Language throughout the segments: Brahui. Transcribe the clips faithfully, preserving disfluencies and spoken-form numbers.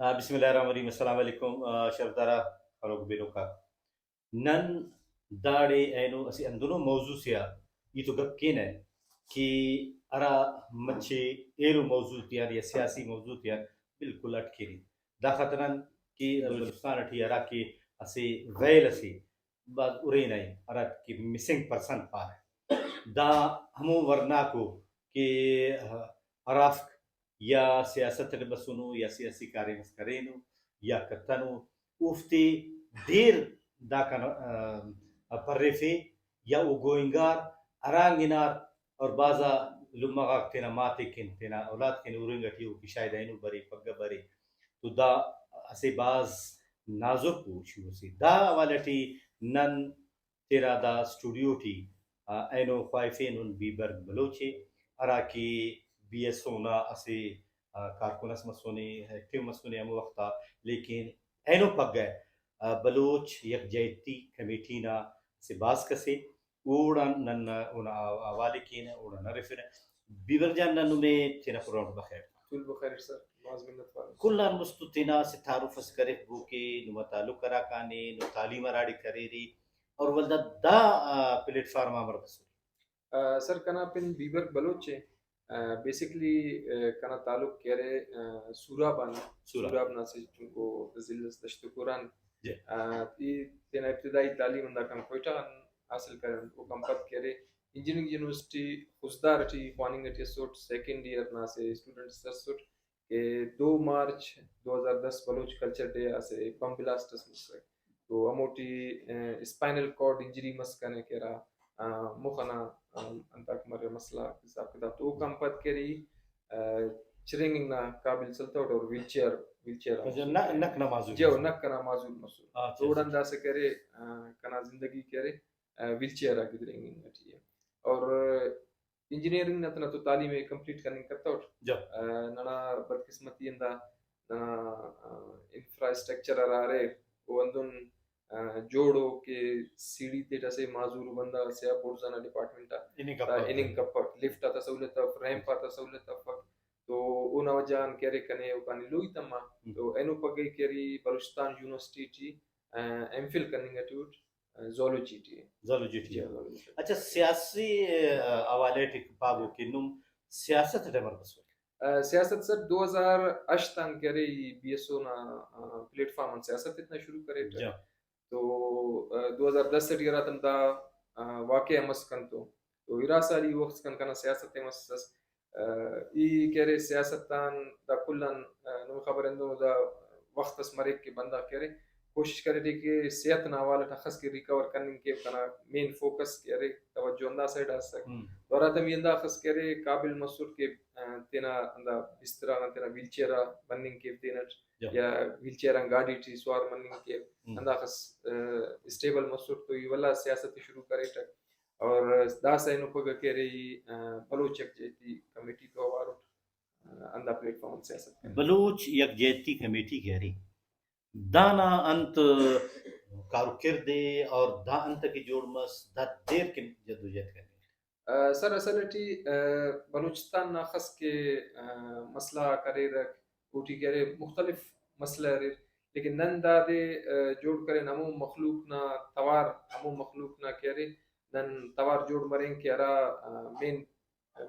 آ، بسم اللہ الرحمن الرحیم۔ السلام علیکم، آ، شرفدار آ خلوق بینوکا۔ نن داڑے اینو اسہ ہندنو موضوع سے آ ہیت و گپ کینہ کہ ہرا مچے ایلو موضوع تیان یا سیاسی موضوع تیان بالکل اٹ کینی۔ داخاطران کہ بلوچستان اٹی ہرا کہ اسہ ویل اسے بھاز ارینہ ء، ہراٹی کہ مسنگ پرسن پارہ۔ دا ہمو ورناکو کہ ہرافک یا سیاست اٹ بسنو یا سیاسی کاریم اس کرینو یا کتنو، اوفتے دیر داکان، آ، پریفے یا او گوئنگار، ہرانگ ہنار، اور بھازا لمہ غاک تینا ماتے کن، تینا اولاد کن ہرنگ ٹی او کہ شاید اینو برے، پگہ برے۔ تو دا اسہ بھاز نازک او ایشو اسے۔ دا حوالہ ٹی نن تینا دا اسٹوڈیو ٹی، آ، اینو خواہفین ان بیبرگ بلوچ ء، ہرا کہ بی ایس او نا اسہ، آ، کارکن اس مسنے، ایکٹیو مسنے ہمو وخت آ، لیکن اینو پگہ، آ، بلوچ یکجہتی کمیٹی نا اسہ باسک اسے۔ اوڑان نن اونا حوالے کینہ، اوڑان ہرفنہ۔ بیبرگ جان، نن نمے تینا پروگرام ٹی بخیر۔ تول بخیر سر، بھاز منت وار۔ کل آن مست تو تینا اسہ تعارف اس کرے، گو کہ نما تعلق ہراکان ء، نم تعلیم ہراڑے کریرے، اور ولدا دا، آ، پلیٹ فارم آ امر بسنے؟ آ، سر، کنا پن بیبرگ بلوچ ء۔ آ، بیسیکلی، آ، کنا تعلق کہ ارے، آ، سوراب آن۔ سوراب۔ سوراب نا اسہ چنکو ضلع اس دشت کوہ آن۔ جی۔ آ، ای تینا ابتدائی تعلیم ہنداکان کوئٹہ غان حاصل کرین۔ اوکان پد کہ ارے انجینئرنگ یونیورسٹی خضدار ٹی خواننگ ٹی اسٹ، سیکنڈ ایئر نا اسہ اسٹوڈنٹ اس اسٹ کہ دو مارچ دو ہزار دس بلوچ کلچر ڈے آ اسہ بم بلاسٹ اس مسک۔ تو ہموٹی، آ، اسپائنل کارڈ انجری مس کنے کہ ہرا، آ، مخ ئنا، آ، انتاک مرے مسئلہ حساب کتاب۔ تو اوکان پد کہ ارے، آ، چرینگنگ نا قابل سلتوٹ اور ویل چیئر، ویل چیئر اچھا، ن-، نک نا معذور جی، او مسنے۔ نک ئنا معذور مسر۔ آ، اچھا، تو اوڑان اچھا۔ داسہ کہ ارے، آ، کنا زندگی کہ ارے، آ، ویل چیئر آ گدرینگنگ ٹی ء۔ اور انجینئرنگ نا تینا تو تعلیم ء کمپلیٹ کننگ کتوٹ۔ جا۔ آ، ننا بدقسمتی ہندا ننا، آ، انفراسٹرکچر ہرا ارے، او ہندن، آ، جوڑ ء کہ سیڑھی تیٹ اسہ معذور بندغ اسے آ بڑز ئنا ڈپارٹمنٹ آ ہننگ کپک۔ ہننگ کپک، لفٹ آتا سہولت اف، ریمپ آتا سہولت افک۔ تو اونا وجہ آن کہ ارے کنے اوکان ایلو ہیت تما۔ ہم۔ تو اینو پگہ ای کہ ارے بلوچستان یونیورسٹی ٹی، آ، ایم فل کننگ ٹی اٹ۔ زولوجی ٹی۔ زولوجی ٹی۔ جی، زولوجی ٹی۔ اچھا، سیاسی، آ، حوالے ٹی پابو کہ نم سیاست اٹ امر بسوٹ؟ آ، سیاست سر دو ہزار ہشت آن کہ ارے ای بی ایس او نا، آ، پلیٹ فارم آن سیاست اتنا شروع کریٹ۔ جی۔ تو، آ، دو ہزار دس ٹی ہراتم دا، آ، واقعہ مس کنتو، تو ارا سال ای وخت کن کنا سیاست ء مسس۔ آ، ای کہ ارے سیاست آن دا کل آن، آ، نمے خبر ہندنو دا وخت اس مریک کہ بندغ کہ ارے کوشش کریٹی کہ صحت نا حوالہ ٹی اخس کہ ریکور کننگ کیو، کنا مین فوکس کہ ارے توجہ ہندا سائیڈ آ اسک۔ ہم۔ تو ہراتم ای ہنداخس کہ ارے قابل مسر کہ، آ، تینا ہندا بستر آ تینا ویل چیئر آ بننگ کیو تینٹ، یا۔ یا ویل چیئر آن گاڈی ٹی سوار مننگ کیو، ہم۔ ہنداخس، آ، اسٹیبل مسر تو ای ولا سیاست ء شروع کریٹک۔ اور داسہ اینو پگہ کہ ارے ای، آ، بلوچ یکجہتی کمیٹی تو اوار اٹ، آ، ہندا پلیٹ فارم آن سیاست کرے۔ بلوچ یکجہتی کمیٹی کہ ارے، دانا انت کارکرد ء اور دا انت کہ جوڑ مس، دا دیر کن جدوجہد کننگ؟ آ، سر، اصل ٹی، آ، بلوچستان نا اخس کہ، آ، مسئلہ آک اریرک، اوٹی کہ ارے مختلف مسئلہ اریر، لیکن نن دادے، آ، جوڑ کرین ہمو مخلوق نا توار، ہمو مخلوق نا کہ ارے نن توار جوڑ مرین کہ ہرا، آ، مین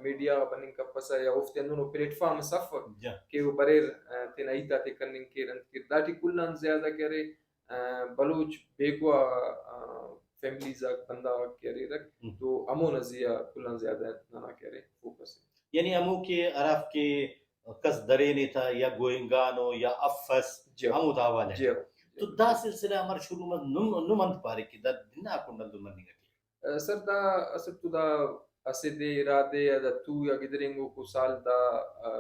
میڈیا غا بننگ کپسہ یا اوفتے ہندنو پلیٹ فارم اس افک جا۔ کہ او بریر، آ، تینا ہیت آتے کننگ کیر، انت کیر۔ داٹی کل آن زیادہ کہ ارے، آ، بلوچ بیگواہ، آ، فیملیز آک، بندغ آک کہ اریرک، ہم۔ تو ہمونا زی آ کل آن زیادہ ننا کہ ارے فوکس ء۔ یعنی ہمو کہ ہرافک کہ کس درینے تا یا گوئنگانو یا افس، جی۔ ہمو دا حوالہ جی۔ ء۔ تو دا سلسلہ امر شروع مس؟ نم، نم انت پارے کہ دا دنا کنڈ ہندن مننگ ٹی؟ آ، سر، دا اسٹ تو دا اسہ دے ارا دے یا دا تو یا گدرینگوکو سال دا، آ،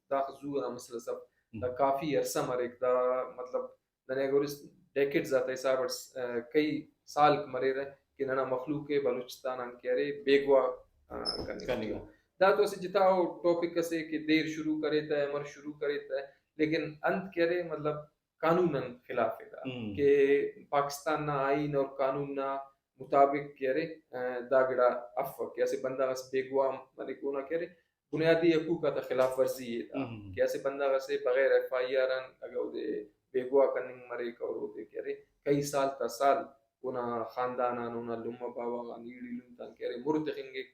داخہ زو ئنا مسئلہ اس اف۔ ہم۔ دا کافی عرصہ مریک، دا مطلب ننے اگر اس ڈیکیڈز آتا حساب اٹ، آ، کئی سالک مریرہ کہ ننا مخلوق ء بلوچستان آن کہ ارے بیگواہ، آ، کننگ کننگ۔ دا تو اسہ جتا ء ٹاپک اسے کہ دیر شروع کرے تہ، امر شروع کرے تہ، لیکن انت کہ ارے مطلب قانون آن خلاف ء دا ہم۔ کہ پاکستان نا آئین اور قانون نا مطابق کہ ارے، آ، دا گڑا افک کہ اسہ بندغ اس بیگواہ مریک اونا کہ ارے بنیادی حقوق آتا خلاف ورزی ءِ دا، ہم۔ کہ اسہ بندغ اسے بغیر ایف آئی آر آن اگہ اودے بیگواہ کننگ مریک اور اودے کہ ارے کئی سال تا سال اونا خاندان آن، اونا لمہ باوہ غان، ایڑی ایلم تان کہ ارے مر تخنگک،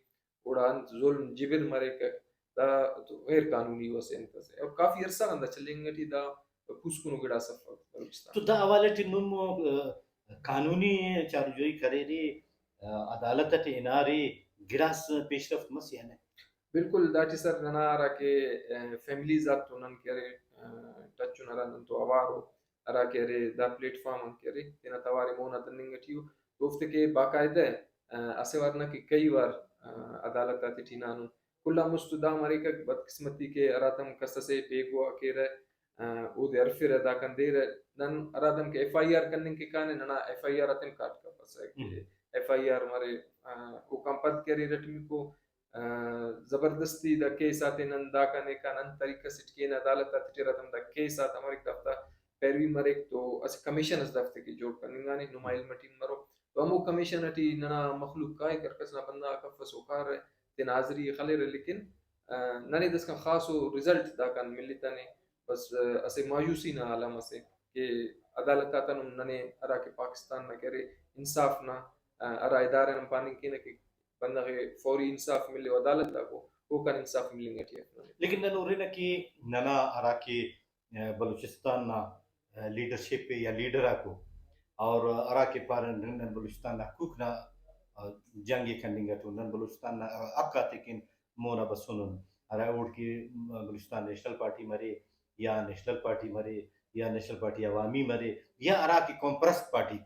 گڑا انت ظلم جبر مریکک، دا تو غیر قانونی ءُ اسہ انت اسے۔ اور کافی عرصہ غان دا چلینگ ٹی، دا پوسکنو گڑاس افک بلوچستان۔ تو دا حوالہ ٹی نم، آ، قانونی چارجوئی کریرے، آ، عدالت اٹ ہنارے، گڑاس پیش رفت مس یا نہ؟ بالکل، داٹی سر ننا ہراکہ، آ، فیملیز آتتون نن کہ ارے، آ، ٹچ ان ہرا نن تو اوار ءُ، ہراکہ ارے دا پلیٹ فارم آن کہ ارے تینا توار ءِ مون آ دننگ ٹی ءُ، تو اوفتے کہ باقاعدہ، آ، اسہ وار نہ کہ کئی وار، آ، عدالت آتیٹی ہنانن۔ کل آن مست دا مریکک بدقسمتی کہ ہراتم کس اسے بیگواہ کیرہ، آ، اودے ہرفرہ، داکان دیرہ۔ نن ہراتم کہ ایف آئی آر کننگ کہ کانہ، ننا ایف آئی آر ہتم کاٹ کپسہ کہ ہم۔ ایف آئی آر مرے، آ، اوکان پد کہ ارے ارٹمیکو، آ، زبردستی دا کیس آتے نن داکان ایکان انت طریقہ سیٹ کینہ، عدالت آتیٹی ہراتم دا کیس آتا مریک دافتا پیروی مریک تو اسہ کمیشن اس دافتے کہ جوڑ کننگانے، نما علم ٹی مرو۔ تو ہمو کمیشن ٹی ننا مخلوق کائک، ہر کس نا بندغ آک افس، او کارہ، تینا حاضری ءِ خلیرہ، لیکن، آ، ننے داسکان خاصو رزلٹ داکان ملتنے۔ بس، آ، اسہ مایوسی نا عالم اسے کہ عدالت آتان ہم ننے ہراکہ پاکستان نا کہ ارے انصاف نا، آ، ہرا ادارہ نن پاننگ کینہ کہ بندغ ءِ فوری انصاف ملے و عدالت آکو اوکان انصاف ملنگ ٹی اف ننے۔ لیکن نن ہرنہ کہ ننا ہراکہ، آ، بلوچستان نا، آ، لیڈرشپ ءِ یا لیڈر آکو اور ہراکہ پارہ نن بلوچستان نا حقوق نا، آ، جنگ ءِ کننگ اٹو، نن بلوچستان نا حق آتے کن مونا بسونن، ہرا اوڑکہ بلوچستان نیشنل پارٹی مرے یا نیشنل پارٹی مرے یا نیشنل پارٹی عوامی مرے یا ہراکہ قوم پرست پارٹی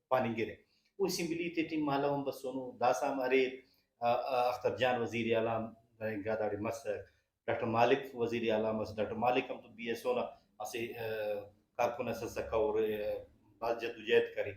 پاننگرہ۔ او اسمبلی تیٹی مالو ہم بسونو، داسہ ہم اریر، آ، آ، اختر جان وزیر اعلیٰ ہم انگا داڑے مسک، ڈاکٹر مالک وزیر اعلیٰ مس، ڈاکٹر مالک ہم تو بی ایس او نا اسہ، آ، کارکن اس ئسکہ اور، آ، بھاز جدوجہد کرے۔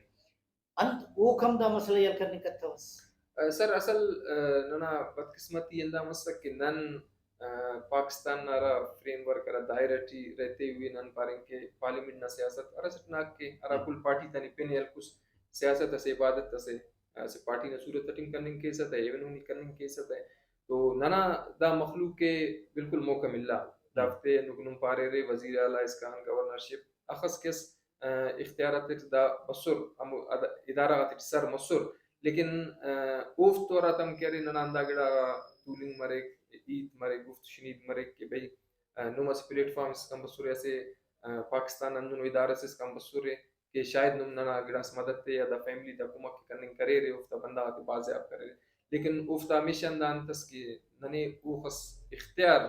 انت اوک ہم دا مسئلہ ءِ حل کننگ کتوس؟ آ، سر، اصل، آ، ننا بدقسمتی ہندا مسک کہ نن، آ، پاکستان نا ہرا فریم ورک، ہرا دائرہ ٹی رہتے ہوئے نن پارین کہ پارلیمنٹ نا سیاست ہرا سٹ نا حق ءِ، ہرا ہم۔ کل پارٹی تانی پن ءِ ہلکس، سیاست اسہ عبادت اسے، اسہ پارٹی نا صورت اٹی کننگ کیسہ تہ، ایونو نی کننگ کیسہ تہ۔ تو ننا دا مخلوق ءِ بالکل موقع ملا۔ ہم۔ دافتے ہندن نم پاریرے وزیر اعلیٰ اسکان، گورنرشپ اخس کہ اس آ، اختیار آتیٹ دا بسر، ہمو اد-، ادارہ غاتیٹی سر مسر، لیکن، آ، اوفت تو ہراتم کہ ارے ننا ہندا گڑا غا تولنگ مریک، ہیت مریک، گفت و شنید مریک کہ بھئی، آ، نم اسہ پلیٹ فارم اسکان بسرے، اسہ، آ، پاکستان نا ہندنو ادارہ سے اسکان بسرے کہ شاید نم ننا گڑاس مدد تے یا دا فیملی تا کمک ءِ کننگ کریرے، اوفتا بندغ آتے بازیاب کریرے، لیکن اوفتا ہمیشہ ہندا انت ئس کہ ننے اوخس اختیار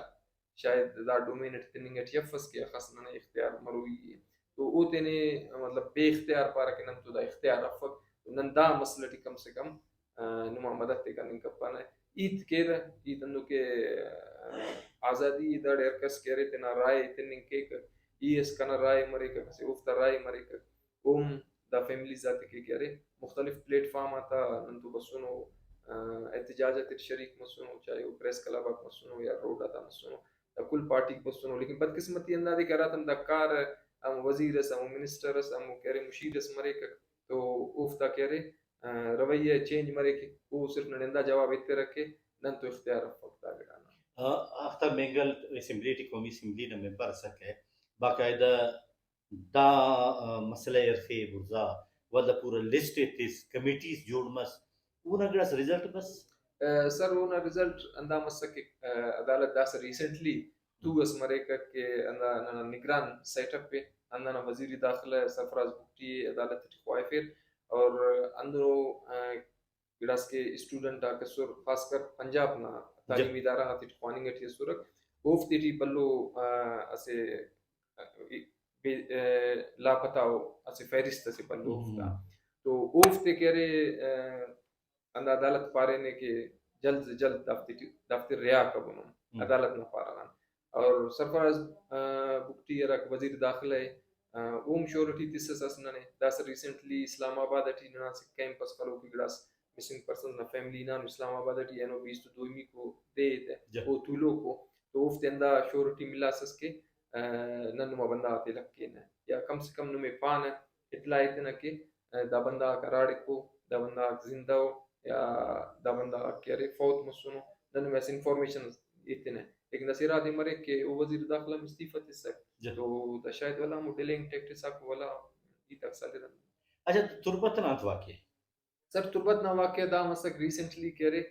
شاید دا ڈومین اٹی تننگ اٹی افس کہ اخس ننے اختیار مروئی ءِ۔ تو او تینے مطلب بے اختیار پارہ کہ نن تو دا اختیار افک، تو نن دا مسئلہ ٹی کم سے کم، آ، نما مدد تے کننگ کپنہ۔ ہیت کیرہ، ہیت ہندن کہ، آ، آزادی ءِ، داڑے ہر کس کہ ارے تینا رائے ءِ تننگ کیک، ای اس کنا رائے مریک، کسے اوفتا رائے مریک۔ اوم دا فیملیز آتے کہ، کہ ارے مختلف پلیٹ فارم آتا نن تو بسونو، آ، احتجاج آتیٹ شریک مسونو، چاہے او پریس کلب آک مسونو یا روڈ آتا مسونو، دا کل پارٹیک بسونو، لیکن بدقسمتی ہندادے کہ ہراتم دا کار ءِ، ہمو وزیر اس، ہمو منسٹر اس، ہمو کہ ارے مشیر اس مریکک، تو اوفتا کہ ارے، آ، رویہ چینج مریک، او صرف ننے ہندا جواب ایترہ کہ نن تو اختیار افک دا گڑا نا۔ آ، اختر مینگل اسمبلی ٹی قومی اسمبلی نا ممبر ئسکہ، باقاعدہ دا، آ، مسئلہ ءِ ہرفے بڑزا، ولدا پورا لسٹ ءِ تس، کمیٹیز جوڑ مس، اونا گڑاس رزلٹ بس؟ آ، سر، اونا رزلٹ ہندا مسک کہ، آ، عدالت داسہ ریسنٹلی تو اس مریکک کہ ہندا ننا نگران سیٹ اپ ءِ، ہندانا وزیر داخلہ سرفراز بگٹی ءِ عدالت ٹی خواہفیر اور ہندنو، آ، گڑاس کہ اسٹوڈنٹ آک اسر، خاص کر پنجاب نا تعلیمی ادارہ غاتیٹی خواننگ ٹی اسرک، اوفتے ٹی بھلو، آ، اسہ، آ، بے-، آ، لاپتہ ءُ اسہ فہرست اسے بھلو اوفتا۔ تو اوفتے کہ ارے، آ، ہندا عدالت پارینے کہ جلد سے جلد دافتے ٹی، دافتے رہا کبنن، ہم۔ عدالت نا پارہ غان۔ اور سرفراز، آ، بگٹی ہراکہ وزیر داخلہ ءِ، آ، اوم شور ٹی تسس ئس ننے۔ داسہ ریسنٹلی اسلام آباد ٹی ننا اسہ کیمپ اس خلوک، گڑاس مسنگ پرسنز نا فیملی ہنانو اسلام آباد ٹی، اینو بیست و دومیکو دے ءِ تہ، جا۔ او تولوکو، تو اوفتے ہندا شور ٹی ملاسس کہ، آ، نن نما بندغ آتے لکھینہ، یا کم سے کم نمے پانہ، اطلاع ایتنہ کہ، آ، دا بندغ آک ہراڑکو، دا بندغ آک زندہ ءُ یا دا بندغ آک کہ ارے فوت مسنو، نن نمے اسہ انفارمیشن لیکن داسہ ارادے مریک کہ او وزیر داخلہ ہم استعفی تسک۔ جی۔ تو دا شاید ولا ہمو ڈیلینگ ٹیکٹس آک ولا ہیت آک سلرہ۔ اچھا، تربت نا انت واقعہ؟ سر، تربت نا واقعہ دا مسک ریسنٹلی کہ ارے،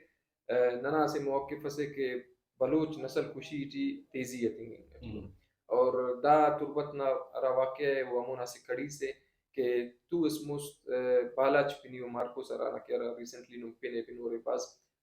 آ، ننا اسہ موقف اسے کہ بلوچ نسل کشی ٹی تیزی ہتنگنگ اٹی۔ ہم۔ اور دا تربت نا ہرا واقعہ ءِ، او ہمونا اسہ کڑی سے کہ تو اس مست، آ، بالاچ پنی و مارکوس ہرانا کہ ہرا ریسنٹلی نم پن ءِ پن اورے بھاز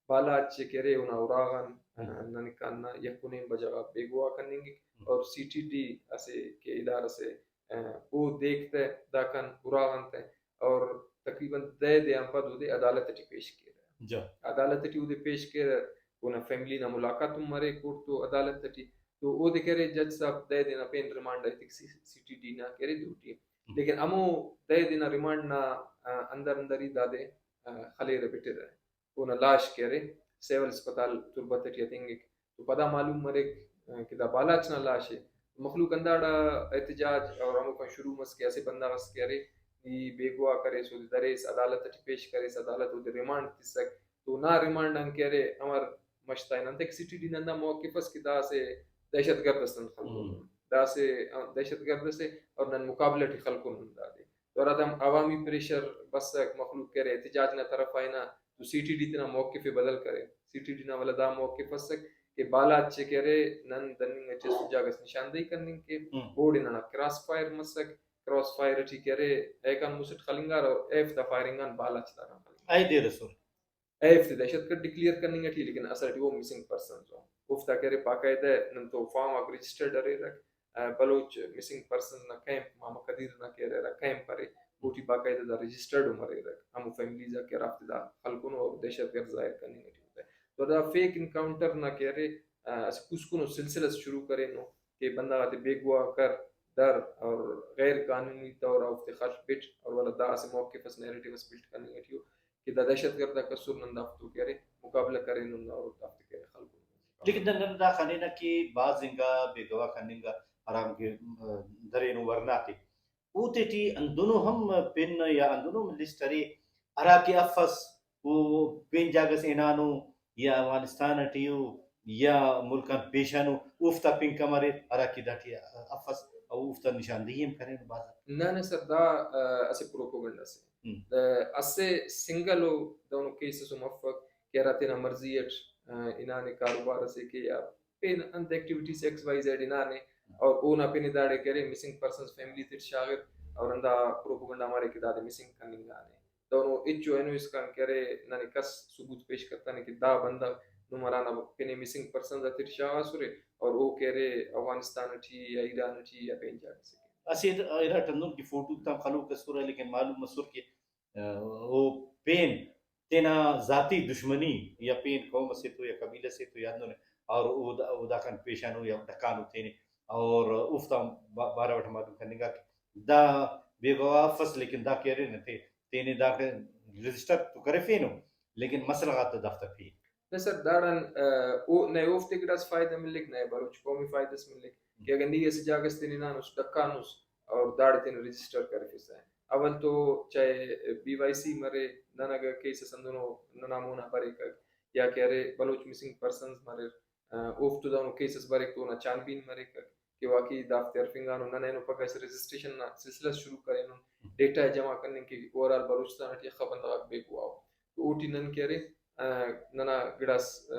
بالاچ کہ ارے اونا اراغان، ہم۔ آ، ننکان نا یک و نیم بجہ غا بیگواہ کننگک۔ ہم۔ اور سی ٹی ڈی اسہ کہ ادارہ سے، آ، او دیک تہ داکان اراغان تہ اور تقریباً دہ دے آن پد اودے عدالت اٹی پیش کیرہ۔ جا۔ عدالت اٹی اودے پیش کیرہ، اونا فیملی نا ملاقات ہم مریک اوڑتو عدالت اٹی۔ تو اودے کہ ارے جج صاحب دہ دے نا پین ریمانڈ ایتک سی، سی ٹی ڈی نا کہ ارے دوٹی۔ ہم۔ لیکن ہمو دہ دے نا ریمانڈ نا، آ، اندر اندر ہی دادے، آ، خلیرہ بٹرہ۔ اونا لاش کہ ارے سول اسپتال تربت اٹی ہتنگک۔ تو پدا معلوم مریک، آ، کہ دا بالاچ نا لاش ءِ۔ مخلوق ہنداڑا احتجاج اور ہموکان شروع مس کہ اسہ بندغ اس کہ ارے ای بیگواہ کریس، اودے دریس، عدالت اٹی پیش کریس، عدالت اودے ریمانڈ تسک۔ تو نا ریمانڈ آن کہ ارے امر مش تا ہنانتہ کہ سی ٹی ڈی نا ہندا موقف اس کہ دا اسہ دہشت گرد اس نن خلکونن۔ ہم۔ دا اسہ، آ، دہشت گرد اسے اور نن مقابلہ ٹی خلکونن دادے۔ تو ہراتم عوامی پریشر بسک، مخلوق کہ ارے احتجاج نا طرف آ ہنا، تو سی ٹی ڈی تینا موقف ءِ بدل کرے۔ سی ٹی ڈی نا ولدا موقف اسک کہ بالاچ ءِ کہ ارے نن دننگ اٹی اسہ جاگہ اس نشاندہی کننگ کے، ہم۔ اوڑے ننا کراس فائر مسک، کراس فائر اٹی کہ ارے ایکان مسٹ خلنگار اور ایف دا فائرنگ آن بالاچ داکان خلنگار۔ اے دیر اسر۔ ایف تے دہشت گرد ڈکلیئر کننگ اٹی، لیکن اصل ٹی او مسنگ پرسنز ءُ۔ اوفتا کہ ارے باقاعدہ نن تو فارم آک رجسٹرڈ اریرک، آ، بلوچ مسنگ پرسنز نا کیمپ محمد قدیر نا کہ ارے ہرا کیمپ ارے، اوٹی باقاعدہ دا رجسٹرڈ ہم اریرک، ہمو فیملیز آک کہ ہرافتے دا خلکونو اور دہشت گرد ظاہر کننگ اٹی اتہ۔ تو دا فیک انکاؤنٹر نا کہ ارے، آ، اسہ پوسکنو سلسلہ اس شروع کرینو کہ بندغ آتے بیگواہ کر، در اور غیر قانونی طور آ اوفتے خل پٹ اور ولدا دا اسہ موقف اس، نیریٹیو اس بلڈ کننگ اٹی ءُ۔ کہ دا دہشت گرد آک اسر، نن دافتو کہ ارے مقابلہ کرینن اور دافتے کہ ارے خلکونن۔ لیکن نن، نن دا خننہ کہ بھاز انگا بیگواہ کننگ آ ہرانگ، آ، درینو ورناتے، اوتیٹی ہندنو ہم پن یا ہندنو ہم لسٹ ارے ہراکہ افس او پین جاگہ سے ہنانو یا اوغانستان اٹی او یا ملک آن پیشن او، اوفتا پن کم اریر ہراکہ داٹی افس، او اوفتا نشاندہی ہم کرینو بھاز۔ نہ نہ سر، دا، آ، اسہ پروپوگنڈا سے۔ ہم۔ دا اسہ سنگل او دہنو کیس اسو مفک کہ ہرا تینا مرضی اٹ، آ، ہنانے کاروبار اسے کے یا پین انت ایکٹیویٹیز ایکس وائی زیڈ ہنانے اور اونا پن داڑے کہ ارے مسنگ پرسنز فیملی تیٹ شاغر اور ہندا پروپوگنڈا مریک کہ دادے مسنگ کننگانے۔ دہنو ہچو اینو اسکان کہ ارے ننے کس ثبوت پیش کرتنے کہ دا بندغ نم ہرانا پن ءِ مسنگ پرسنز آتیٹ شاغاسرے اور او کہ ارے اوغانستان اٹی یا ایران اٹی یا پین جاگہ سے۔ اسہ ارٹ ہندن کہ فوٹو تام خلوک اسرہ، لیکن معلوم مسر کہ، آ، او پین تینا ذاتی دشمنی یا پین قوم اسے تو یا قبیلہ سے تو یا ہندن اور او دا، او داکان پیشانو یا ڈکانو تینے اور اوفتا با-، بارو اٹ معلوم کننگا کہ دا بیگواہ افس لیکن دا کہ ارے نہ تے-، تینے داکان رجسٹر تو کرفینو لیکن مسئلہ غاتا دافتا پیک۔ نہ سر، داڑان، آ، او، نئے اوفتے گڑاس فائدہ ملک، نئے بلوچ قوم ءِ فائدہ اس ملک کہ اگہ نی اسہ جاگہ اس تینے ہنانس، ڈکانس اور داڑے تینے رجسٹر کرفسہ۔ اول تو چاہے بی وائی سی مرے، نن اگہ کیس اس ہندنو ننا مونا بریکک یا کہ ارے بلوچ مسنگ پرسنز مریر، آ، اوفتو دہنو کیس اس بریک تو اونا چھان بین مریکک کہ واقعی دافتے ہرفنگانو۔ نن اینو پگہ اسہ رجسٹریشن نا سلسلہ اس شروع کرینن، ڈیٹا ءِ جمع کننگ کہ اوور آل بلوچستان اٹی اخہ بندغ آک بیگواہ ءُ۔ تو اوٹی نن کہ ارے، آ، ننا گڑاس، آ،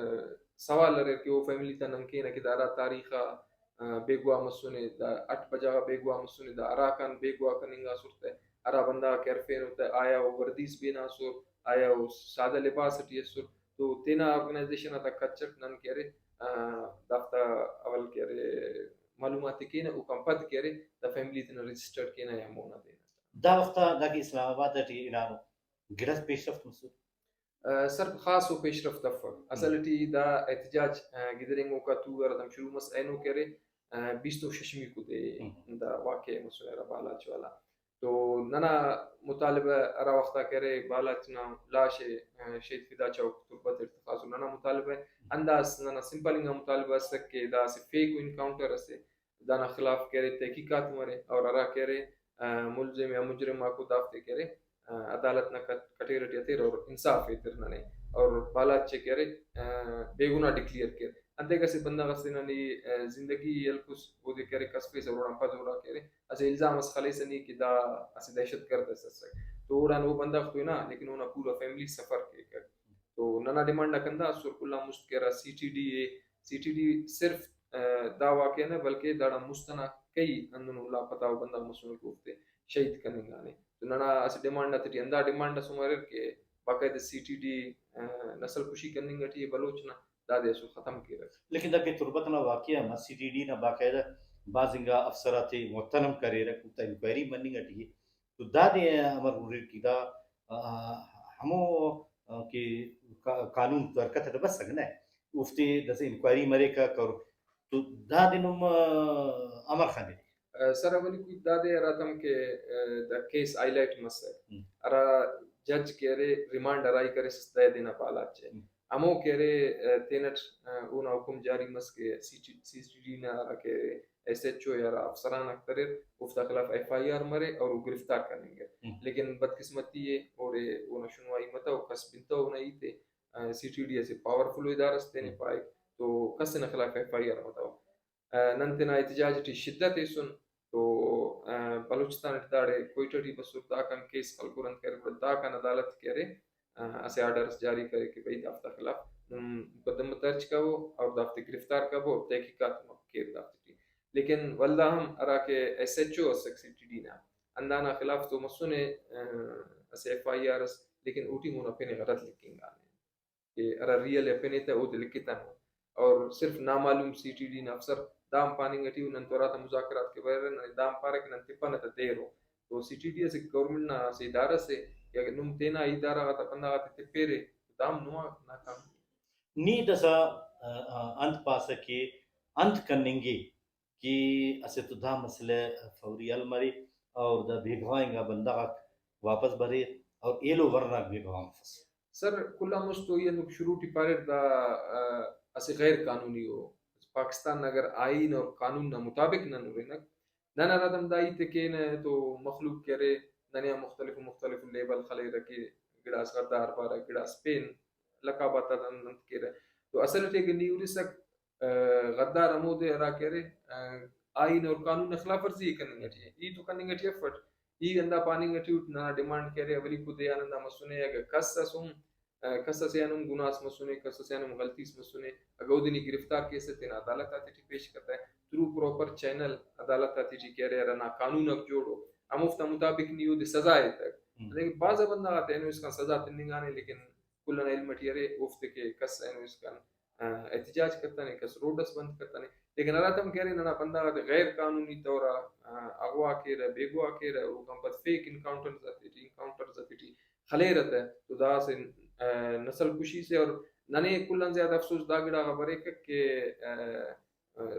سوال اریر کہ او فیملی تا نن کینہ کہ دا ہرا تاریخ آ، آ، بیگواہ مسنے، دا اٹ بجہ غا بیگواہ مسنے، دا ہراکان بیگواہ کننگاسر تہ، ہرا بندغ آک کہ ہرفینو تہ، آیا او وردیس بیناسر، آیا او سادہ لباس اٹی اسر؟ تو تینا آرگنائزیشن آتا کچ اٹ نن کہ ارے، آ، دافتا اول کہ ارے معلومات ءِ کینہ، اوکان پد کہ ارے دا فیملی تینا رجسٹرڈ کینہ یا مونا دینہ۔ دا وخت آ داکہ اسلام آباد اٹی ہنانو، گڑاس پیش رفت مسر؟ آ، سر، خاصو پیش رفت افک۔ اصل ہم۔ اٹی دا احتجاج، آ، گدرینگوکا تو ہراتم شروع مس، اینو کہ ارے، آ، بیست و ششمیکو دے ہم۔ دا واقعہ مسنے ہرا بالاچ والا۔ تو ننا مطالبہ ہرا وخت آ کہ ارے بالاچ نا لاش ءِ، آ، شہید فدا چوک تربت اٹ تخاسر، ننا مطالبہ ءِ۔ ہنداس ننا سمپل انگا مطالبہ اسک کہ دا اسہ فیک انکاؤنٹر اسے، دانا خلاف کہ ارے تحقیقات مرے اور ہرا کہ ارے، آ، ملزم یا مجرم آکو دافتے کہ ارے، آ، عدالت نا کٹ-، کٹیر ٹی ہتیر اور انصاف ایتر ننے اور بالاچ ءِ کہ ارے، آ، بے گناہ ڈکلیئر کیر۔ انتئے کہ اسہ بندغ ئسے نا نی، آ، زندگی ئے ہلکس، اودے کہ ارے کسفیسہ، اوڑان پد اوڑا کہ ارے اسہ الزام ئس خلیسہ نی کہ دا اسہ دہشت گرد ئس اسک۔ تو اوڑان او بندغ تو ہنا، لیکن اونا پورا فیملی سفر کیک۔ تو ننا ڈیمانڈ آک ہندا اسر، کل آن مست کہ ہرا سی ٹی ڈی اے، سی ٹی ڈی صرف، آ، دا واقعہ نہ بلکہ داڑان مست ئنا کئی ہندنو لاپتہ ءُ بندغ مسنے کہ اوفتے شہید کننگانے۔ تو ننا اسہ ڈیمانڈ آتیٹی ہندا ڈیمانڈ ئس ہم اریر کہ باقاعدہ سی ٹی ڈی، آ، نسل کشی کننگ ئٹی ءِ بلوچ نا، دادے اسل ختم کیرہ۔ لیکن دا کہ تربت نا واقعہ ہم سی ٹی ڈی نا باقاعدہ بھاز انگا افسر آتے معطل ہم کریرک، اوتا انکوائری مننگ ئٹی ءِ۔ تو دادے امر ہُریر کہ دا، آ، ہمو، آ، کہ قا-، قانون تو حرکت اٹ بسک نہ، اوفتے داسہ انکوائری مریکک اور تو دادے نم، آ، امر خنرے؟ آ، سر اولیکو ہیت دادے ہراتم کہ، آ، دا کیس ہائی لائٹ مسک، ہم۔ ہرا جج کہ ارے ریمانڈ ہرائی کریسس دہ دے نا پالاچ ءِ۔ ہم۔ ہمو کہ ارے، آ، تینٹ، آ، اونا حکم جاری مس کہ C T, C T D نا ہرا کہ ایس ایچ او یا ہرا افسران آک اریر، اوفتا خلاف ایف آئی آر مرے اور او گرفتار کننگے۔ ہم۔ لیکن بدقسمتی ءِ اوڑے اونا شنوائی متو، کس بنتو اونا ہیت ءِ۔ آ، سی ٹی ڈی اسہ پاورفل ادارہ ئس تینے ہم۔ پائک، تو کس ئنا خلاف ایف آئی آر متو۔ آ، نن تینا احتجاج ٹی شدت ایسن، تو، آ، بلوچستان ٹی داڑے کوئٹہ ٹی بسر، داکان کیس خلکر انت کریر، گڑا داکان عدالت کہ ارے، آ، اسہ آرڈر اس جاری کرے کہ بھئی دافتا خلاف نم مقدمہ درج کبو اور دافتے گرفتار کبو اور تحقیقات ہم کیر دافتے ٹی۔ لیکن ولدا ہم ہرا کہ ایس ایچ او اسک سی ٹی ڈی نا، ہندانا خلاف تو مسنے، آ، اسہ ایف آئی آر اس، لیکن اوٹی مونا پن غلط لکھنگانے۔ کہ ہرا ریئل ءِ پن ایتہ اودے لکھتنو، اور صرف نامعلوم سی ٹی ڈی نا افسر دا ہم پاننگ ٹی ءُ، نن تو ہراتا مذاکرات کہ بریرہ ننے دا ہم پارہ کہ نن تپنہ تہ دیر ءُ۔ تو سی ٹی ڈی اسہ گورنمنٹ نا اسہ ادارہ سے کہ اگہ نم تینا ادارہ غاتا بندغ آتے تپیرے تو دا ہم نما ناکام۔ نی داسہ، آ، آ، انت پاسہ کہ انت کننگے کہ اسہ تو دا مسئلہ فوری حل مرے اور دا بیگواہ انگا بندغ آک واپس بریر اور ایلو ورناک بیگواہ مفسہ۔ سر، کل آن مست تو ای ہندن شروع ٹی پاریر دا، آ، اسہ غیر قانونی ءُ۔ پاکستان نا اگر آئین اور قانون نا مطابق نن ہرنک، نن ہراتم دا ہیت ءِ کینہ تو مخلوق کہ ارے ننے آ مختلف مختلف لیبل خلیرہ کہ گڑاس غدار پارہ، گڑاس پین لقبات آتا انت کیرہ۔ تو اصل ٹی اگہ نی ہُرسک، آ، غدار ہمودے ہرا کہ ارے، آ، آئین اور قانون نا خلاف ورزی ءِ کننگ ٹی ءِ۔ ای تو کننگ ٹی افٹ۔ ای ہندا پاننگ ٹی اٹ، ننا ڈیمانڈ کہ ارے اولیکو دے آن ہندا مسنے، اگہ کس ئس ہم، آ، کس ئسے آن ہم گناہ اس مسنے، کس ئسے آن ہم غلطی اس مسنے، اگہ اودے نی گرفتار کیسہ تینا عدالت آتے ٹی پیش کتہ، تھرو پراپر چینل عدالت آتے ٹی کہ ارے ہرا نا قانون آک جوڑ ءُ، ہموفتا مطابق نی اودے سزا ایتک۔ ہم۔ لیکن بھاز آ بندغ آتے اینو اسکان سزا تننگانے، لیکن کل ئنا علم ٹی ارے اوفتے کہ کس اینو اسکان، آ، احتجاج کتنے، کس روڈ ئس بند کتنے، لیکن ہراتم کہ ارے ننا بندغ آتے غیر قانونی طور آ، آ، اغوا کیرہ، بیگواہ کیرہ، اوکان پد فیک انکاؤنٹرز آتے ٹی، انکاؤنٹرز آتے ٹی خلیرہ تہ، تو دا اسہ، آ، نسل کشی سے۔ اور ننے کل آن زیادہ افسوس دا گڑا غا بریک کہ، آ،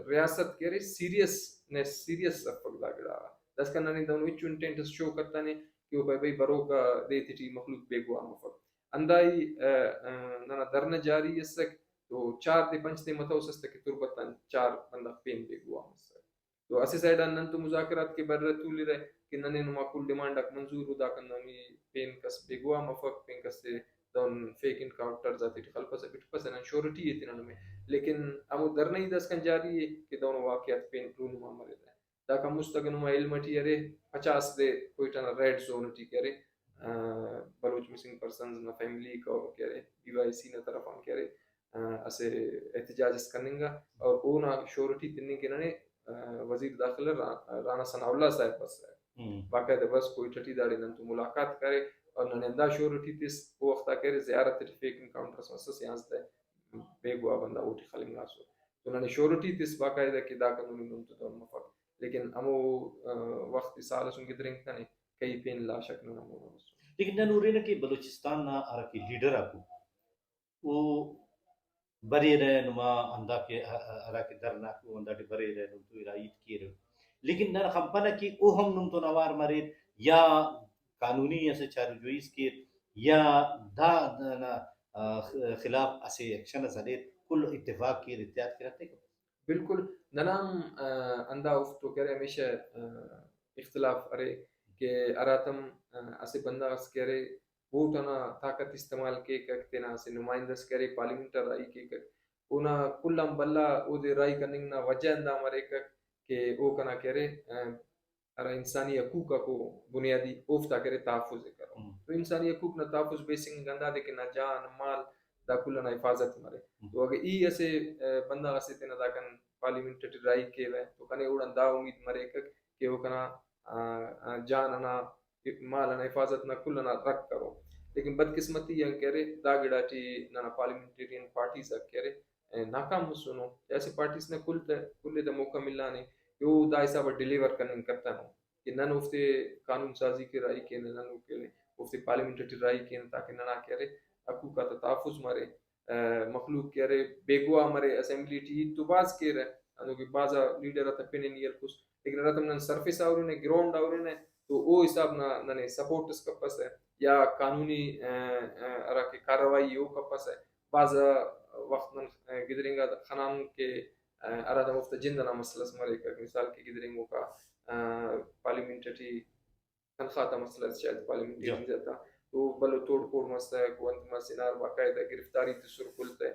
ریاست کہ ارے سیریس نے، سیریس افک دا گڑا غا۔ داسکان ننے دہنو ہچو انٹینٹ اس شو کتنے کہ او پائے بھئی بروکا دے تیٹی مخلوق بیگواہ مفک۔ ہندائی، آ، آ، ننا دھرنہ جاری اسک تو چار دے پنچ دے متوسس تہ کہ تربت آن چار بندغ پین بیگواہ مسر۔ تو اسہ سائیڈ آن نن تو مذاکرات کہ بریرہ تولرہ کہ ننے نما کل ڈیمانڈ آک منظور ءُ، داکان نی پین کس بیگواہ مفک، پین کس تے دہن فیک انکاؤنٹرز آتیٹی خلپسہ بٹپسہ، نن شورٹی ایتنہ نمے، لیکن ہمو دھرنہ ای داسکان جاری ءِ کہ دہنو واقعات پین رونما مریرہ۔ داکان مست اگہ نما علم ٹی ارے، پچاس دے کوئٹہ نا ریڈ زون ٹی کہ ارے، آ، بلوچ مسنگ پرسنز نا فیملی کہ ارے، بی وائی سی نا طرف آن کہ ارے، آ، اسہ احتجاج اس کننگا اور اونا شورٹی تننگ کہ ننے، آ، وزیر داخلہ را-، رانا ثناء اللہ صاحب بس، ہم۔ باقاعدہ بس کوئٹہ ٹی داڑے نن تو ملاقات کرے اور ننے ہندا شورٹی تس، او وختا کہ ارے زیارت ٹی فیک انکاؤنٹرز مسس، یانزدہ بیگواہ بندغ اوٹی خلنگاسر۔ تو ننے شورٹی تس باقاعدہ کہ داکان نم تو دہن مفک۔ لیکن ہمو، آ، وخت سال ئسن گدرینگتنے، کئی پین لاشک ننا مونا مسنے۔ لیکن نن ہرینہ کہ بلوچستان نا ہراکہ لیڈر آکو او بریرہ، نما ہنداکہ ہ-، ہ-، ہراکہ دھرنہ آکو ہنداٹی بریرہ، نم تو ارا ہیت کیرہ۔ لیکن نن خنپنہ کہ او ہم نم تون اوار مریر یا قانونی اسہ چارجوئی اس کیر یا دا، دا نا، آ، خ-، خلاف اسہ ایکشن اس ہلیر، کل اتفاق کیر، اتحاد کیر، ہراتیکہ۔ بالکل، ننا ہم، آ، ہندا اف تو کہ ارے ہمیشہ، آ، اختلاف ارے کہ ہراتم، آ، اسہ بندغ اس کہ ارے ووٹ ئنا طاقت استعمال کیکک، تینا اسہ نمائندہ اس کہ ارے پارلیمنٹ آ راہی کیکک، اونا کل آن بھلا اودے راہی کننگ نا وجہ ہندا مریکک کہ او کنا کہ ارے، ا، ہرا انسانی حقوق آکو بنیادی اوفتا کہ ارے تحفظ ءِ کرو۔ ہم۔ تو انسانی حقوق نا تحفظ بیسنگ انگ ہندادے کہ نا جان، مال، دا کل ئنا حفاظت مرے۔ ہم۔ تو اگہ ای اسہ، ا، بندغ ئسے تینا داکان پارلیمنٹ ئٹی راہی کیوہ تو کنے اوڑان دا امید مریکک کہ او کنا، آ، آ، جان ئنا، مال ئنا حفاظت نا کل ئنا رکھ کرو۔ لیکن بدقسمتی آن کہ ارے دا گڑاٹی ننا پارلیمنٹیرین پارٹیز آک کہ ارے، ا، ناکام مسنو۔ یا اسہ پارٹیز نا کل تے، کل ئے دا موقع ملانے کہ او دا حساب اٹ ڈیلیور کننگ کتنو۔ کہ نن اوفتے قانون سازی کہ راہی کینہ، نن اوکے اوفتے پارلیمنٹ ٹی راہی کینہ تاکہ ننا کہ ارے حقوق آتا تحفظ مرے، ا، مخلوق کہ ارے بیگواہ مرے، اسمبلی ٹی ہیت تو بھاز کیرہ، ہندن کہ بھازا لیڈر آتا پن ئے نی ہلکس، لیکن ہراتم نن سرفیس آ ہرنہ، گراؤنڈ آ ہرنہ تو او حساب نا ننے سپورٹ اس کپسہ یا قانونی، ا، ا، ہراکہ کارروائی او کپسہ۔ بھازا وخت نن گدرینگا خنان کہ ا، ہراتم اوفتا جند ئنا مسئلہ ئس مریک، مثال کہ گدرینگوکا، ا، پارلیمنٹ ئٹی تنخواہ تا مسئلہ ئس شاید پارلیمنٹیرینز آتا، تو بھلو توڑ پھوڑ مسک، او انت مس، ہنار باقاعدہ گرفتاری تسر کل تہ،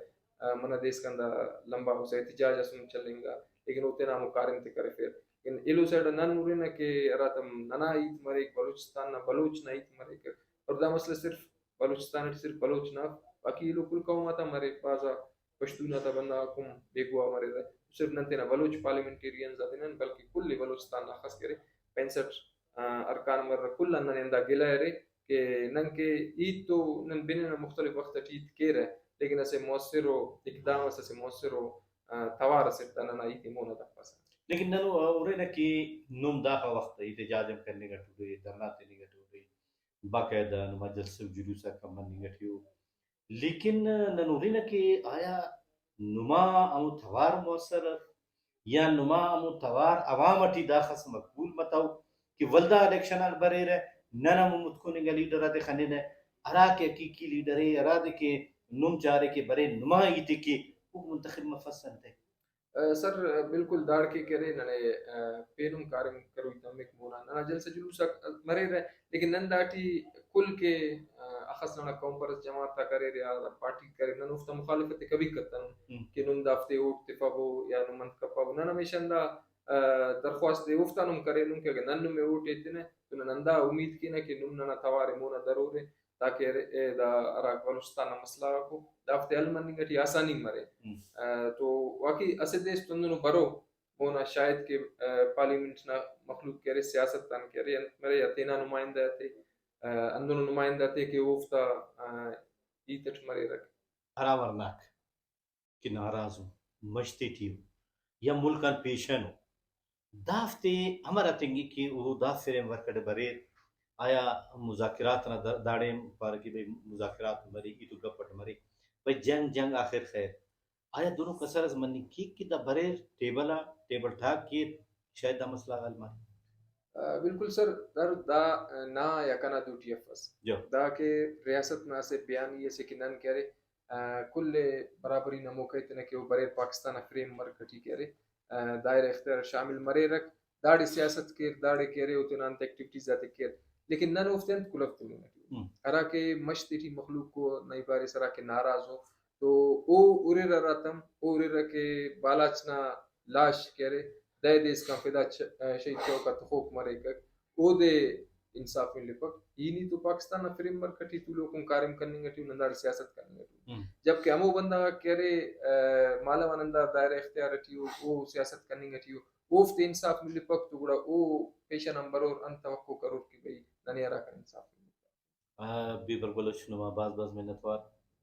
ا، منہ دے اسکان دا لمبا مسہ احتجاج ئس ہم چلینگا، لیکن او تینا ہمو کاریم تے کرفیر۔ لیکن ایلو سائیڈ آ نن ہرنہ کہ ہراتم ننا ہیت مریک، بلوچستان نا بلوچ نا ہیت مریک، اور دا مسئلہ صرف بلوچستان ٹی صرف بلوچ نا، باقی ایلو کل قوم آتا مرے، بھازا پشتون آتا بندغ آک ہم بیگواہ مریرہ۔ صرف نن تینا بلوچ پارلیمنٹیرینز آتے نن، بلکہ کل بلوچستان نا خاص کرے پینسٹھ، آ، ارکان مریرہ، کل آن ننے ہندا گلہ ارے کہ ننکہ ہیت تو نن بننہ، مختلف وخت ٹی ہیت کیرہ، لیکن اسہ مؤثر و اقدام اس، اسہ مؤثر و، آ، توار اسے تا ننا ہیت ءِ مون آ تپسہ۔ لیکن نن ہرینہ کہ نم داخہ وخت احتجاج ہم کننگ اٹ ارے، دھرنا تننگ اٹ ارے، باقاعدہ نما جلسہ و جلوس آک ہم مننگ اٹی ءُ، لیکن نن ہرینہ کہ آیا نما ہمو توار مؤثر اف یا نما ہمو توار عوام اٹی داخس مقبول متو کہ ولدا الیکشن آک بریرہ، نن ہمو متکن انگا لیڈر آتے خننہ، ہرا کہ حقیقی لیڈر ءِ، ہرادے کہ نم چارے کہ برے نما ہیت ءِ کے، اوک منتخب مفسہ انتئے؟ ا، سر، بالکل داڑکے کہ ارے ننے، ا، پین ہم کاریم کروئی تمک مونا۔ ننا جلسہ جلوس آک مریرہ، لیکن نن داٹی کل کہ، ا، اخس ننا قوم پرست جماعت آک اریر یا پارٹی کریر، نن اوفتا مخالفت ءِ کبھی کتنن، ہم۔ کہ نم دافتے ووٹ تفبو یا نم انت کپبو۔ نن ہمیشہ ہندا، ا، درخواست ءِ اوفتان ہم کرینن کہ اگہ نن نمے ووٹ ایتنہ تو نن ہندا امید کینہ کہ نم ننا توار ءِ مونا درورے۔ تاکہ ارے، اے دا ہرا بلوچستان نا مسئلہ غاکو، دافتے حل مننگ ٹی آسانی مرے۔ ہم۔ آ، تو واقعی اسہ دے اس تو ہندنو برو، مونا شاید کہ، آ، پارلیمنٹ نا مخلوق کہ ارے، سیاست آن کہ ارے، انت مرے یا تینا نمائندہ تے، آ، ہندنو نمائندہ تے کہ اوفتا، آ، ہیت اٹ مریرک۔ ہرا ورناک کہ ناراض ءُ، مش تیٹی ءُ یا ملک آن پیشن ءُ، دافتے امر اتنگک کہ او دا فریم ورک اٹ بریر؟ آیا مذاکرات نا دا-، داڑے ہم پارہ کہ بھئی مذاکرات مرے، ہیت و گپ اٹ مرے، بھئی جنگ، جنگ آخر خیر، آیا دنو کسر اس مننگ کیک کہ دا بریر ٹیبل آ، ٹیبل ٹاک کیر، شاید دا مسئلہ غا حل مرے؟ آ، بالکل سر، در دا نا یا کنا دوٹی افس۔ جو۔ دا کہ ریاست نا اسہ بیانی اسے کہ نن کہ ارے، آ، کل ءِ برابری نا موقع ءِ تینا کہ او بریر، پاکستان نا فریم ورک ٹی کہ ارے، آ، دائرہ اختیار شامل مریرک، داڑے سیاست کیر، داڑے کہ ارے او تینا انت ایکٹیویٹیز آتے کیر، لیکن نن اوفتے انت کلہو تننگ ٹی اُن۔ ہم۔ ہرا کہ مش تیٹی مخلوق ءُ نئی پاریس ہرا کہ ناراض ءُ، تو او ہُرر ہراتم، او ہُرر کہ بالاچ نا لاش کہ ارے، دہ دے اسکان فدا چ-، آ، شہید چوک آ تخوک مریکک، اودے انصاف ملپک۔ ای نی تو پاکستان نا فریم ورک ٹی تولوکن کاریم کننگ ٹی اُن، ہنداڑے سیاست کننگ ٹی اُن۔ ہم۔ جبکہ ہمو بندغ آک کہ ارے، آ، مالو آن ہندا دائرہ اختیار ٹی ءُ، او سیاست کننگ ٹی ءُ، اوفتے انصاف ملپک تو گڑا او پیشن آن برور، انت توقع کرور کہ بھئی ننے ہراکان انصاف ملپک۔ آ، بیبر بلوچ نما بھاز بھاز منت وار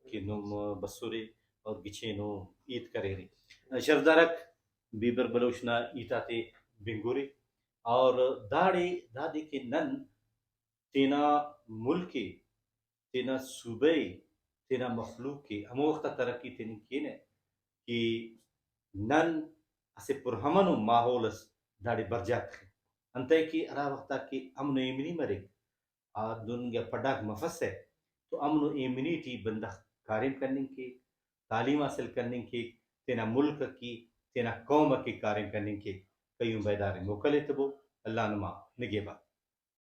کہ نم بسرے اور گچینو ہیت کریرے۔ شرفدارک بیبر بلوچ نا ہیت آتے بنگرے اور داڑے دادے کہ نن تینا ملک ءِ، تینا صوبہ ءِ، تینا مخلوق ءِ ہمو وخت آ ترقی تننگ کینہ کہ نن اسہ پرامن ءُ ماحول اس داڑے برجا تخن۔ انتئے کہ ہرا وخت آ کہ امن و ایمنی مریک، آ دن یا پڈاک مفسہ تو امن و ایمنی ٹی بندغ کاریم کننگ کیک، تعلیم حاصل کننگ کیک، تینا ملک اکی، تینا قوم اکی کاریم کننگ کیک۔ قیوم بیدار ءِ موکل ایتبو۔ اللہ نما نگہبان۔